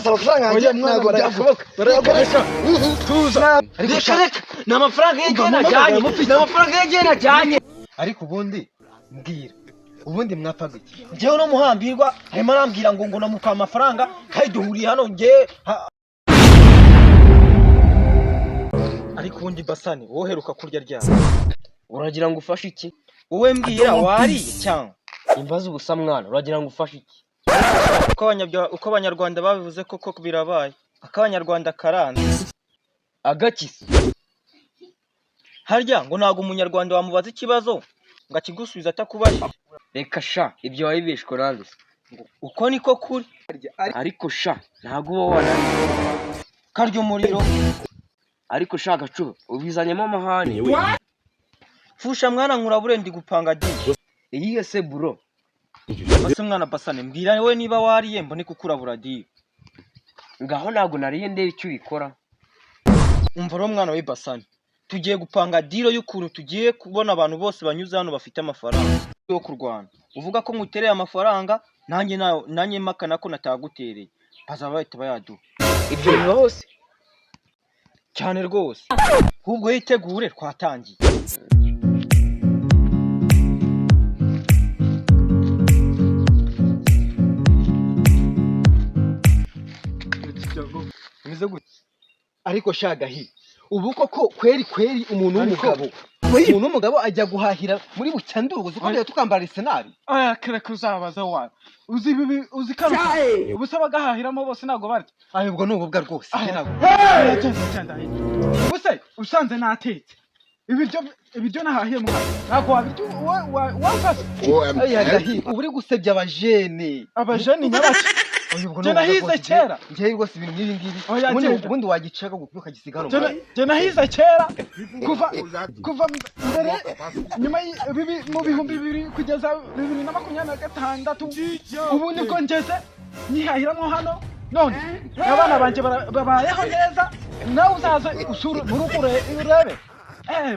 Rwose amafaranga yanjye Oya, mwana, ntabwo byashoboka. Barayakoresha. Tuza. Reka reka, ni amafaranga y'igihe najyanye, ni amafaranga y'igihe najyanye. Ariko ubundi mbwira, ubundi mwapfaga iki? Njyewe no muhambirwa arimo arambwira ngo namuka amafaranga kandi duhuriye hano njyewe. Ariko ubundi Basani, wowe uheruka kurya ryari? Uragira ngo ufashe iki? Wowe mbwira, wariye cyangwa? Imbaza ubusa mwana, uragira ngo ufashe iki? Uko abanyarwanda babivuze koko birabaye, ak'abanyarwanda karanze. Agakisi. Harya ngo ntabwo umunyarwanda wamubaza ikibazo ngo akigusubize atakubajije? Reka sha, ibyo wabibeshwe nande se? Uko niko kuri. Ariko sha, ntabwo uba wananiwe. Karya umuriro. Ariko sha gacuba, ubizanyemo amahane. Fusha mwana, nkurabure, ndi gupanga di. Iyihe se bro? Basi mwana Basane, mbwira we niba wariye mbone kukurabura di. Ngaho ntabwo nariye, ndebe icyo ubikora. Umva rero mwana we Basane, tugiye gupanga deal y'ukuntu tugiye kubona abantu bose banyuze hano bafite amafaranga yo kurwana. Uvuga ko ngutereye amafaranga, nanjye nanjye mpakana ko natagutereye, bazaba bahita bayaduha. Ibyo bibaho se? Cyane rwose, ahubwo yitegure, twatangiye. Bimeze gute? Ariko shagahi, ubu koko kweri kweri, umuntu w'umugabo ajya guhahira muri Bucyandugu uko rero tukambara Arsenal? Aya, kereka uzabaza wa uzi ibi, uzi kano ubu se abagahahiramo bose ntabwo barya? Ayo, ubwo ni ububwa rwose, njye ntabwo. Genda genda hirya. Ubu se usanze natetse ibiryo nahahiye mwana, ntabwo wabirya wamfashe. Aya gahi, ubu uri gusebya abajene. Abajeni nyabaki? Oya, ubwo ni Njye ububwa nahize rwose. kera. Njye rwose ibintu nk'ibi ngibi Oya, ubundi genda. ubundi wagiceka ukagisiga hano. Jye nahize kera, kuva mbere nyuma mu 2000 kugeza 2026, ubu nibwo ngeze nyihahiramo hano, none abana banjye babayeho neza. Nawe uzaze usure mu rugo urebe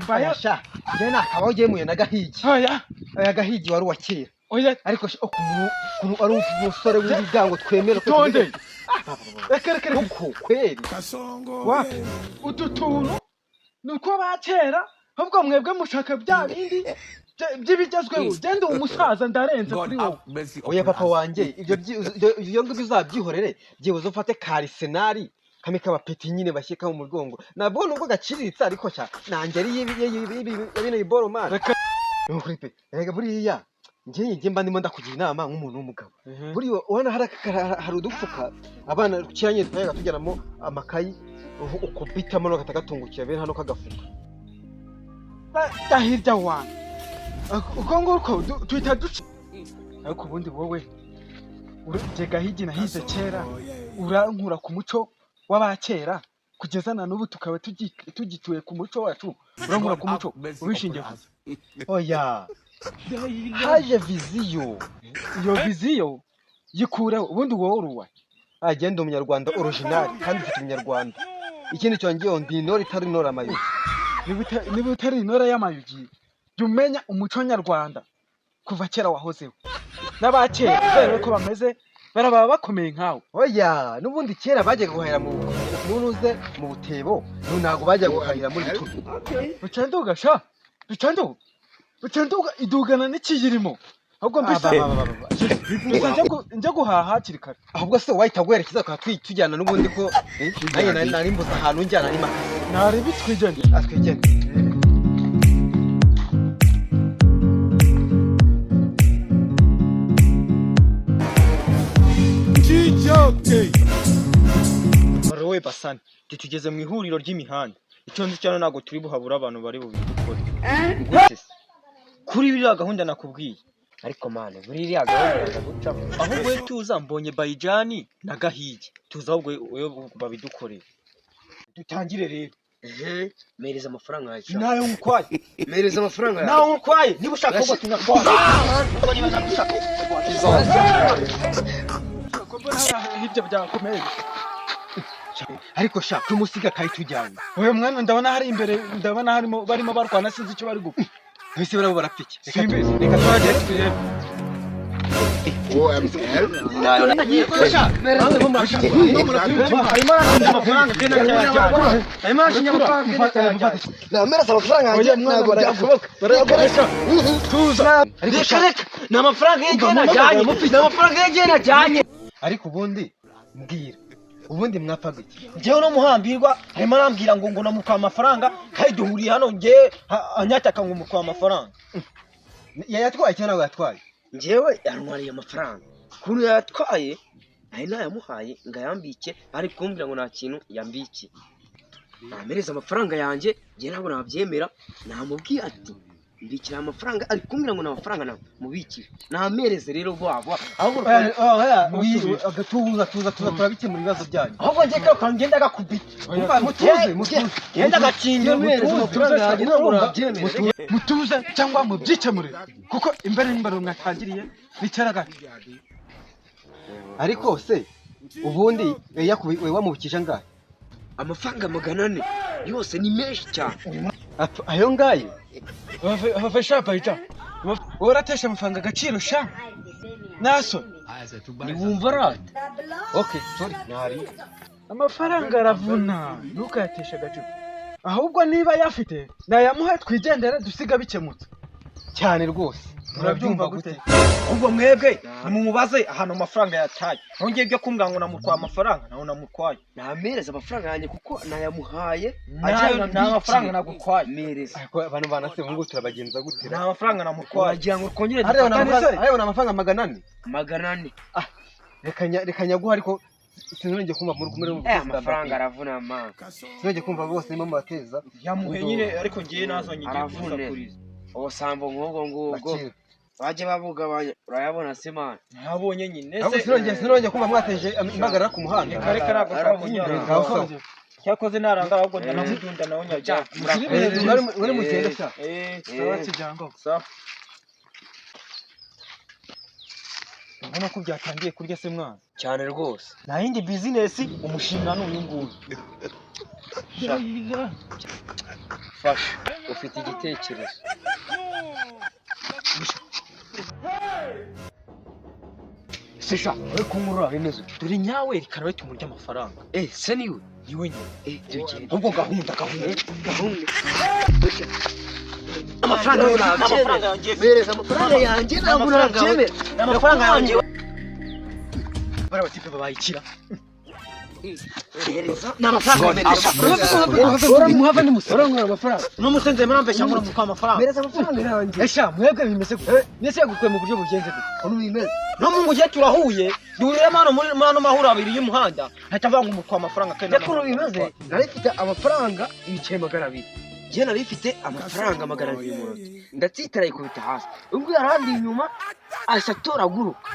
mbaye. Oya sha, njye nakabaho ugemuye na Gahigi. Oya. Aya Gahigi wari uwa kera. Oya. Ariko sha, ukuntu ari umusore w'ibigango twemera ko Tonde, reka reka reka. Koko kweri. Wapi, utu tuntu ni uko ba kera, ahubwo mwebwe mushaka bya bindi by'ibigezweho. Genda, uwo musaza ndarenze kuri wowe. Oya papa wanjye, ibyo ngibyo uzabyihorere, byibuze ufate ka Arsenal kamwe k'abapeti nyine bashyika mu mugongo, nabwo nubwo gaciriritse, ariko sha nanjye ari ya bino biboro man. Reka. Ni ukuri pe, erega buriya njye mba ndimo ndakugira inama nk'umuntu w'umugabo. Buriya ubona hari udufuka abana kiranye twajyaga tujyanamo amakayi, ukubitamo no gatungukira bene hano k'agafuka. Hirya wana, uko nguko tuhita duca. Ariko ubundi wowe jye Gahigi nahize kera, urankura ku muco w'abakera kugeza na n'ubu tukaba tugituye ku muco wacu, urankura ku muco ubishingiye ku Oya, haje vision. Iyo vision yikureho. Ubundi wowe uruwa Agenda umunyarwanda original kandi ufite umunyarwanda. Ikindi cyongeyeho, ndi intore itari intore amayugi. Niba utari intore y'amayugi, jya umenya umuco nyarwanda kuva kera wahozeho n'abakera, kubera ko bameze barababa bakomeye nkawe. Oya, n'ubundi kera bajyaga guhahira mu munuze mu butebo, n'ubu ntabwo bajyaga guhahira muri tubi. Bucanduga sha, bucanduga, bucanduga idugana n'ikiyirimo, ahubwo mbese mbese njya guhaha hakiri kare. Ahubwo se wahita guherekeza tukaba tujyana n'ubundi, ko nanjye nari mbuze ahantu njyana n'imakasi. Ntarebe, twigendere. Atwigende. Wowe Basane, tugeze mu ihuriro ry'imihanda. Icyo nzi cyane, ntabwo turi buhabure abantu bari bubidukore. Gute se? Kuri biriya gahunda nakubwiye. Ariko man, buri iriya gahunda iraza gucamo. Ahubwo we tuza, mbonye Bayijani na Gahigi, tuza ahubwo we babidukoreye, dutangire rero. Ehe, mpereza amafaranga yawe sha. Nayo nkwaye. Mpereza amafaranga yawe. Nawe nkwaye, niba ushaka ahubwo tunatwara. Niba ushaka. Ko mbona hari ahantu hirya byakomeye. Ariko sha, tumusiga akayitujyana. Uyu mwana ndabona hari imbere, ndabona harimo barimo barwana, sinzi icyo bari gupfa. Mbese barabo barapfa iki? Reka Simbizi. reka Tuhagere tuhagere. turebe. Arimo arashinja amafaranga ke ntacyo, arimo arashinja amafaranga ke ntacyo. Namereza amafaranga yanjye, ntabwo byashoboka. Barayakoresha. Tuza. Reka reka, ni amafaranga y'igihe najyanye, ni amafaranga y'igihe najyanye. Ariko ubundi mbwira, ubundi mwapfaga iki? Njyewe no muhambirwa arimo arambwira ngo namuka amafaranga, kandi duhuriye hano njyewe anyataka ngo muka amafaranga. Yayatwaye cyangwa ntabwo yatwaye? Njyewe yantwariye amafaranga, ukuntu yayatwaye nari nayamuhaye ngo ayambike, ari kumbwira ngo nta kintu yambikiye. Nampereza amafaranga yanjye, njye ntabwo nabyemera. Namubwiye ati mbikira amafaranga, ari kumbwira ngo nta mafaranga namubikiye. Nampereze rero vuba vuba ahubwo. Tuza, tuza, tuza, turabikemura ibibazo byanyu. Ahubwo njye kano kantu ngenda gakubita. Mutuze, mutuze. Ngenda gakingira. Mpereza amafaranga yanjye, ntabwo nabyemera. Mutuze cyangwa mubyikemure, kuko imbere n'imbere mwatangiriye bicaragana. Ariko se ubundi wamubikije angahe? Amafaranga 400 yose, ni menshi cyane. Ayo ngayo? Bafasha bayita, uratesha amafaranga agaciro sha naso. Ntiwumva rata? Okay, sorry, ntari. Amafaranga aravuna, ntukayateshe agaciro. Ahubwo niba ayafite nayamuhe twigendere, dusiga bikemutse. Cyane rwose. Murabyumva gute? Ahubwo mwebwe nimumubaze ahantu amafaranga yataye. Nongeye ibyo kumbwira ngo namutwaye amafaranga, nawe namutwaye. Nampereza amafaranga yanjye kuko nayamuhaye. Nayo nta mafaranga nagutwaye. Mpereza. Ariko abantu banase ngo turabagenza gute? Nta mafaranga namutwaye. Wagira ngo twongere Hariya dufatane. hariya ni amafaranga 400. 400. Reka nyaguha, ariko sinongeye kumva muri kumwe. Amafaranga aravuna man. Sinongeye kumva bose nimo mubateza. Yamuhe nyine, ariko ngewe nazanye igiye Aravune. kumusakuriza. Ubusambo nk'ubwo ngubwo Akira. bajye babugabanya, urayabona se man? Ntabonye nyine. Ahubwo Se sinongeye kumva mwateje impagarara ku muhanda. Reka reka, ntabwo Aravuna. nshaka. Ngaho sawa. Cyakoze narangara, ahubwo ndanamudunda nawe nyajya. Muri mugende sha. Sawa kijyango. Sawa. Urabona ko byatangiye kurya se mwana? Cyane rwose. Nta yindi bizinesi, umushinga ni uyu nguyu. Fasha, ufite igitekerezo se sha? Uri kunkurura bimeze ute? Dore nyawe, reka nawe tumurye amafaranga. Se niwe? Niwe nyine. Tugende. Ahubwo gahunda, gahunda. Gahunda. Amafaranga yawe Amafaranga nabyemera. yanjye. Mpereza amafaranga yanjye, ntabwo nabyemera. Ni amafaranga yanjye. Bariya batipe babayikira. Mpereza, ni amafaranga. Muhava nimusore amafaranga. N'umusenzi murambeshya ngo uramuka amafaranga. Mpereza amafaranga yanjye. Esha mwebwe bimeze gute? Mbese yagukuye mu buryo bugenze gute? Ukuntu bimeze. No mu gihe turahuye, duhuriramo hano muri ano mahuro abiri y'umuhanda, ahita avuga ngo umuka amafaranga kandi. Ukuntu bimeze, nari mfite amafaranga ibiceri 200. Njye nari mfite amafaranga 200 mu ntoki, ndatsitara yikubita hasi, ubwo yarandi inyuma ahise atoraguruka.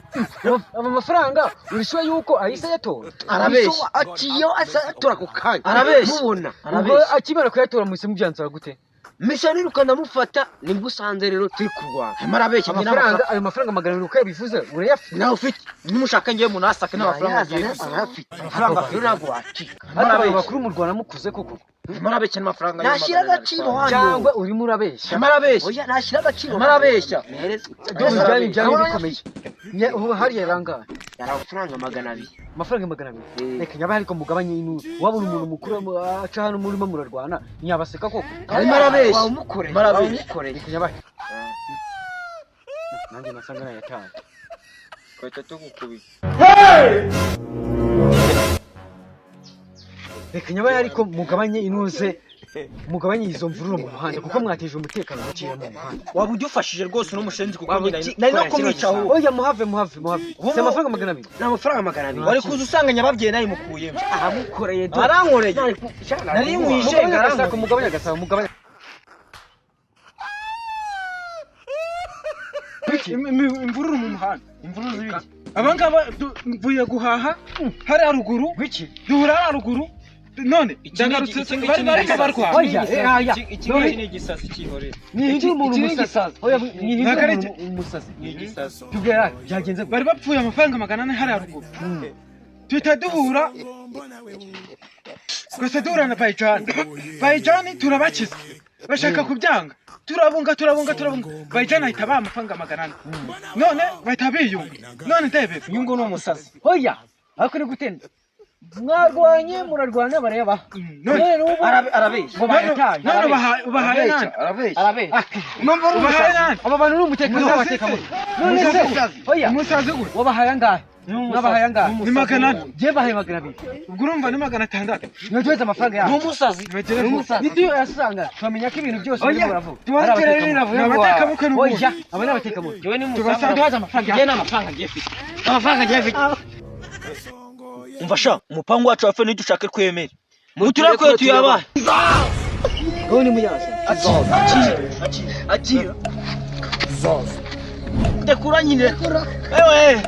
Aba mafaranga urishyura yuko ahise ayatora? Arabeshya. Aciyeho ahise atora ako kanya. Arabeshya. Mubona. Ubwo akimara kuyatora muhise mubyanzura gute? Mpise niruka ndamufata, nibwo usanze rero turi kurwana. Arimo arabeshya njye Amafaranga, ayo mafaranga 200 uko yabivuze urayafite? Nawe ufite, nimushaka ngewe munasake n'amafaranga ngiye. Nayazana, arayafite. Amafaranga Rero ntabwo wacika. Ariko abantu bakuru mu Rwanda mukuze koko. Arimo arabeshya n'amafaranga. Nashyira agaciro hano. Cyangwa urimo urabeshya? Arimo arabeshya. Oya, nashyira agaciro. Arimo arabeshya. Mpereza. Ndumva ibyanyu bikomeye. Ubu hariya rangahe? Yari amafaranga 200. Amafaranga 200? Reka nyaba, ariko mugabanye inuru. Wabona umuntu mukuru aca hano murimo murarwana, ntiyabaseka koko? Arimo arabeshya. Wamukoreye. Arimo arabeshya. Wamukoreye. Reka nyabahe, nanjye nasanga nayataye. Twahita tugukubita. Reka nyabahe, ariko mugabanye inuze, mugabanye izo mvururu mu muhanda, kuko mwateje umutekano mukeya mu muhanda. Waba udufashije rwose n'umushenzi, kuko Waba nyine nari no kumwica ahubwo. Oya, muhave, muhave, muhave. Si amafaranga 200? Ni amafaranga 200. Wari kuza usanga nyababyeyi nayimukuyemo. Aramukoreye do. Arankoreye. Nari nkwije. Mugabanye agasako, mugabanye agasako, mugabanye. Imvururu mu muhanda. Imvururu z'ibiki? Abangaba mvuye guhaha hari haruguru. Wiki? Duhura haruguru, none ndagarutse bari barimo barwana. Oya, oya. Iki ngiki ni igisasi cyihorera. Nihindura umuntu Iki ni umusazi. Oya, nihindura Ntabwo ari umuntu umusazi. Ni igisasi. Tubwira byagenze gute? Bari bapfuye amafaranga 400 hari haruguru, tuhita duhura, twese duhura na Bayijani. Bayijani turabakiza, bashaka kubyanga. Turabunga, turabunga, turabunga, bayijana ahita abaha amafaranga 400, none bahita biyunga. None ndebe. Uyu ni umusazi. Hoya, ariko ni gute mwarwanye, murarwana, barayabaha? None None n'ubu Arabeshya. ngo bayataye. None ubahaye nande? Arabeshya. Arabeshya. Ubahaye nande? Aba bantu ni umutekano Umusazi w'abatekamutwe. se? None se Umusazi. hoya, Umusazi gute? wabahaye angahe? Mwabahaye angahe? Ni 400. Njye bahaye 200. Ubwo urumva ni 600. Ntibaduheze amafaranga Ni yacu. umusazi. Ntibagere vuba. Nituyasanga turamenya ko ibintu byose Oya, birimo baravuga tubanze ari turebe abatekamutwe. Ni abatekamutwe n'ubundi. Oya, aba ni abatekamutwe. Njyewe ni Tubasanga. Duhaze amafaranga Njye yacu. nta mafaranga ngiye mfite. Nta mafaranga ngiye mfite. Umva sha, umupangu wacu wapfe ntidushake kwemera. Muturekure tuyabahe. Wowe ni muyaza. Akira, akira, akira. Ndekura nyine. Ewe.